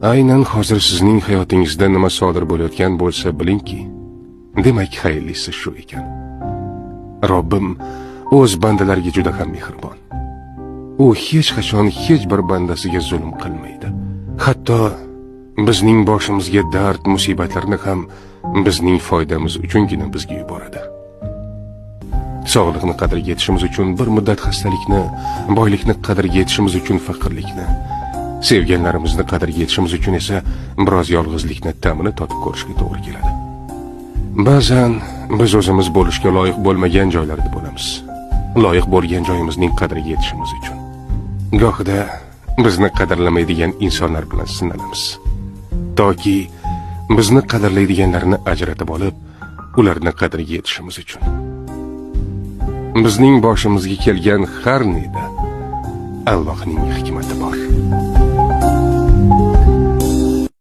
Aynan hozir sizning hayotingizda nima sodir bo'layotgan bo'lsa, bilingki, demak xayrlisi shu ekan. Robbim o'z bandalariga juda ham mehribon. U hech qachon hech bir bandasiga zulm qilmaydi. Hatto bizning boshimizga dard, musibatlarni ham bizning foydamiz uchungina bizga yuboradi. Sog'liqni qadriga yetishimiz uchun bir muddat xastalikni, boylikni qadriga yetishimiz uchun faqirlikni, sevganlarimizni qadriga yetishimiz uchun esa biroz yolg'izlikni ta'mini totib ko'rishga to'g'ri keladi. Ba'zan biz o'zimiz bo'lishga loyiq bo'lmagan joylarda bo'lamiz. Loyiq bo'lgan joyimizning qadriga yetishimiz uchun. Gohida bizni qadrlamaydigan insonlar bilan sinalamiz. Toki bizni qadrlaydiganlarni ajratib olib, ularni qadriga yetishimiz uchun. Bizning boshimizga kelgan har neda Allohning hikmati bor.